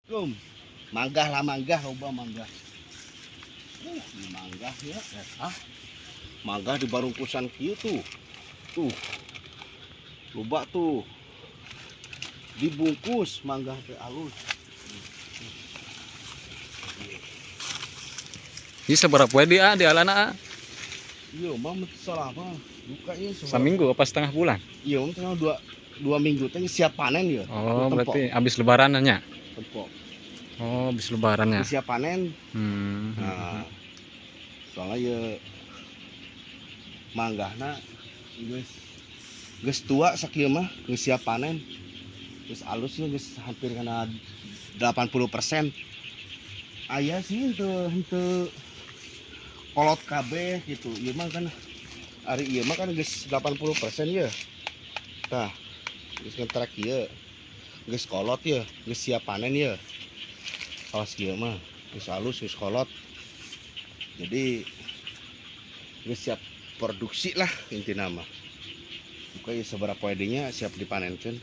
Kum. Manggah lah, manggah loba manggah. Ini manggah ya. Ah. Manggah di barungkusan kieu tuh. Tuh. Loba tuh. Dibungkus manggah teh alus. Ini seberapa poe dia di alana, ah? Iya, mah salah mah. Buka ieu. Saminggu apa setengah bulan? Iya, mah tinggal 2 minggu teh siap panen ya. Oh, Tempok. Berarti habis lebaran nya. Tempok. Oh, habis lebarannya. Siap panen. Nah, soalnya ya manggahna geus geus tua sakieu mah, geus siap panen. Geus alus ya, geus hampir kana 80%. Aya sih henteu henteu kolot kabeh gitu. Ieu mah kan ari ieu mah kan geus 80% ya. Tah, geus ngetrek ieu. Geus kolot ya, geus siap panen ya. Awas ieu mah geus alus, geus kolot. Jadi geus siap produksi lah intina mah. Buka ya seberapa nya siap dipanenkeun.